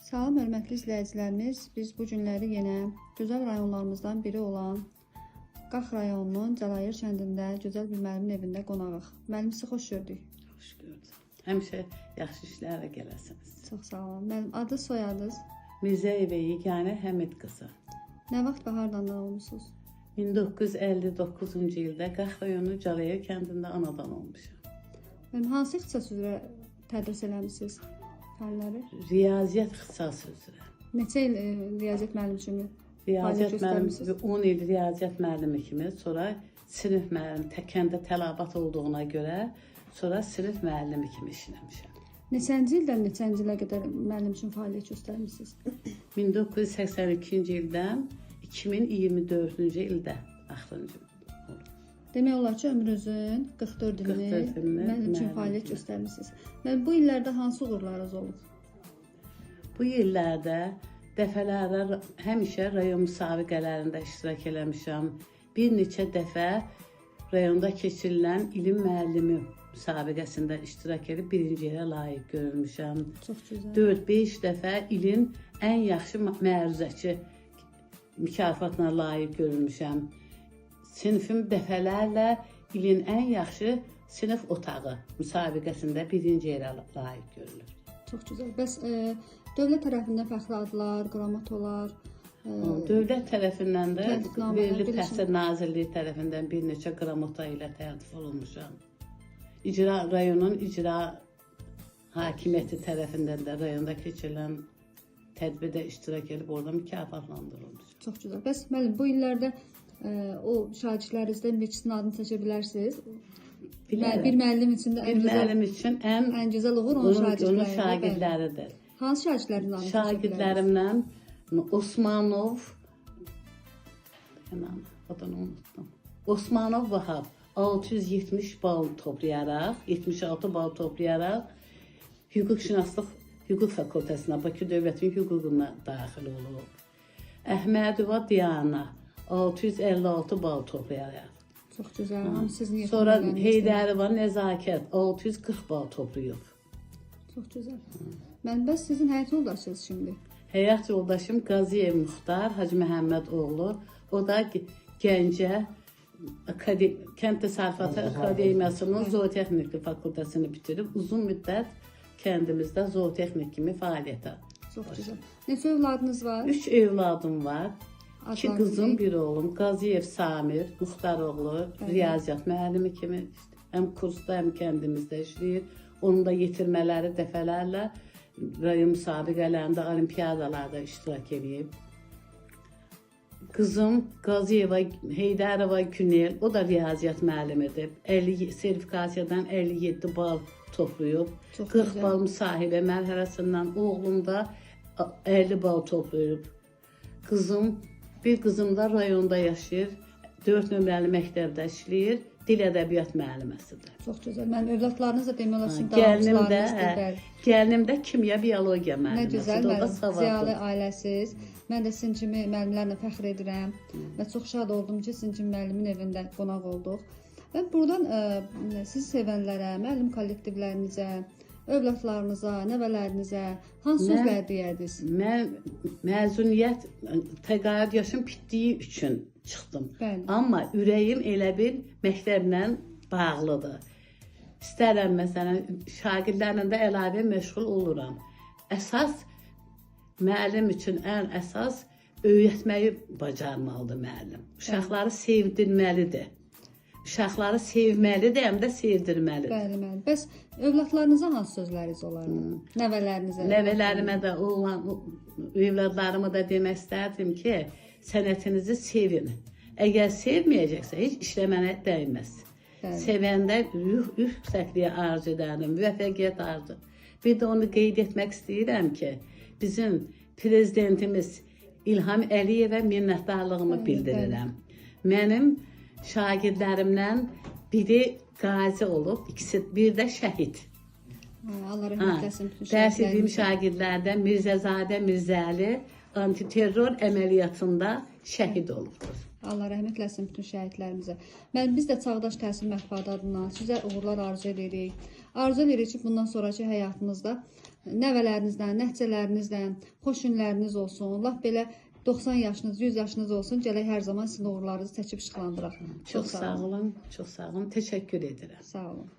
Salam hörmətli izləyicilərimiz, biz bu günləri yenə gözəl rayonlarımızdan biri olan Qax rayonunun Cəlayır kəndində gözəl bir müəllimin evində qonağıq. Müəllim, sizi xoş gördük. Xoş gördük. Həmişə yaxşı işlərlə gələsiniz. Çox sağ olun. Müəllim, adı, soyadınız? Mirzəyevə Yeganə Həmid qızı. Nə vaxt və hardan olmusunuz? 1959-cu ildə Qax rayonu Cəlayır kəndində anadan olmuşam. Müəllim, hansı ixtisas üzrə tədris eləmisiniz fənləri? Riyaziyyat ixtisası üzrə. Neçə il riyaziyyat müəllimi kimi fəaliyyət Riyaziyyat göstərmisiniz? müəllimi 10 il riyaziyyat müəllimi kimi, sonra sinif müəllimi təkəndə tələbat olduğuna görə sonra sinif müəllimi kimi işləmişəm. Neçənci ildən neçənci ilə qədər müəllim üçün fəaliyyət göstərmisiniz? 1982-ci ildən 2024-cü ildə axırıncı olub. Demək olar ki, ömrünüzün 44 ilini 44 ilini müəllim üçün müəllim fəaliyyət kimi. göstərmisiniz. Müəllim, bu illərdə hansı uğurlarınız olub? Bu illərdə dəfələrlə həmişə rayon müsabiqələrində iştirak eləmişəm. Bir neçə dəfə rayonda keçirilən ilin müəllimi müsabiqəsində iştirak edib birinci yerə layiq görülmüşəm. Çox gözəl. 4-5 dəfə ilin ən yaxşı məruzəçi mükafatına layiq görülmüşəm. Sinifim dəfələrlə ilin ən yaxşı sinif otağı müsabiqəsində birinci yerə layiq görülür. Çox gözəl. Bəs dövlət tərəfindən fəxri adlar, qramotolar, Dövlət tərəfindən də Təltifnamələr verilib bilirsən. Təhsil Nazirliyi tərəfindən bir neçə qramota ilə təltif olunmuşam. İcra rayonun icra hakimiyyəti tərəfindən də rayonda keçirilən tədbirdə iştirak edib orada mükafatlandırılmışam. Çox gözəl. Bəs müəllim, bu illərdə o şagirdlərinizdən bir ikisinin adını çəkə bilərsiniz? Bilərəm. Bir müəllim üçün də Bir ən gözəl müəllim üçün ən ən gözəl uğur onun onun şagirdləridir. Bəli. şagirdləridir. Hansı şagirdlərin adını çəkə bilərsiniz? Şagirdlərimlə Osmanov, hemen adını unuttum. Osmanov Vahab 670 bal toplayaraq, 76 bal toplayaraq hüquqşünaslıq hüquq fakültəsinə, Bakı Dövlətin hüququna daxil olub. Əhmədova Diana 656 bal toplayaraq. Çox gözəl. Hamı sizin Sonra yetimlərinizdir. Heydərova Nəzakət 640 bal toplayıb. Çox gözəl. Mən bəs sizin həyat yoldaşınız kimdir? Həyat yoldaşım Qaziyev Muxtar Hacı Məhəmməd oğlu. O da Gəncə Kənd Təsərrüfatı Akademiyasının Zootexnik fakültəsini bitirib uzun müddət kəndimizdə zootexnik kimi fəaliyyətə. Çox gözəl. Neçə övladınız var? 3 övladım var. 2 Adlarını qızım, deyək. bir oğlum. Qaziyev Samir Muxtar oğlu riyaziyyat müəllimi kimi işte, həm kursda, həm kəndimizdə işləyir. Onun da yetirmələri dəfələrlə rayon müsabiqələrində, olimpiyadalarda iştirak edib. Qızım Qaziyeva Heydərova Günel, o da riyaziyyat müəllimidir. 50 sertifikasiyadan 57 bal toplayıb. Çox 40 gözəl. bal müsahibə mərhələsindən oğlum da 50 bal toplayıb. Qızım, bir qızım da rayonda yaşayır. 4 nömrəli məktəbdə işləyir. Dil ədəbiyyat müəlliməsidir. Çox gözəl. Mənim övladlarınız da demək olar sizin Gəlinim də, davamçılarınızdır. hə, Bəli. gəlinim də kimya biologiya Nə gözəl müəlliməsidir. O da müəllim, ziyalı savadlıdır. ailəsiz. Mən də sizin kimi müəllimlərlə fəxr edirəm və çox şad oldum ki, sizin kimi müəllimin evində qonaq olduq. Və buradan sizi sevənlərə, müəllim kollektivlərinizə, övladlarınıza, nəvələrinizə hansı sözlər deyərdiniz? Mən məzuniyyət təqaüd yaşım bitdiyi üçün çıxdım. Bəli. Amma ürəyim elə bil məktəblə bağlıdır. İstərəm məsələn şagirdlərlə də əlavə məşğul oluram. Əsas müəllim üçün ən əsas öyrətməyi bacarmalıdır müəllim. Uşaqları sevdirməlidir. Uşaqları sevməlidir, həm də sevdirməlidir. Bəli, müəllim. Bəs övladlarınıza hansı sözləriniz olardı? Nəvələrinizə. Nəvələrimə də, oğlan, övladlarıma da demək istərdim ki, sənətinizi sevin. Əgər sevməyəcəksə, heç işləmənə dəyməz. Bəli. Sevəndə yüksəkliyə arzu edərdim, müvəffəqiyyət arzu. Bir də onu qeyd etmək istəyirəm ki, bizim prezidentimiz İlham Əliyevə minnətdarlığımı bildirirəm. Mənim şagirdlərimdən biri qazi olub, ikisi bir də şəhid. Hə, Allah Ha, rəhmət eləsin bütün dərs etdiyim şəhidlərimizə. şagirdlərdən Mirzəzadə Mirzəli antiterror əməliyyatında şəhid olubdur. Allah rəhmət eləsin bütün şəhidlərimizə. Mən biz də Çağdaş Təhsil Mətbuatı adından sizə uğurlar arzu edirik. Arzu edirik ki, bundan sonrakı həyatınızda Nəvələrinizlə, nəticələrinizlə xoş günləriniz olsun. Lap belə 90 yaşınız, 100 yaşınız olsun. Gələk hər zaman sizin uğurlarınızı çəkib işıqlandıraq. Çox sağ olun, çox sağ olun. Təşəkkür edirəm. Sağ olun.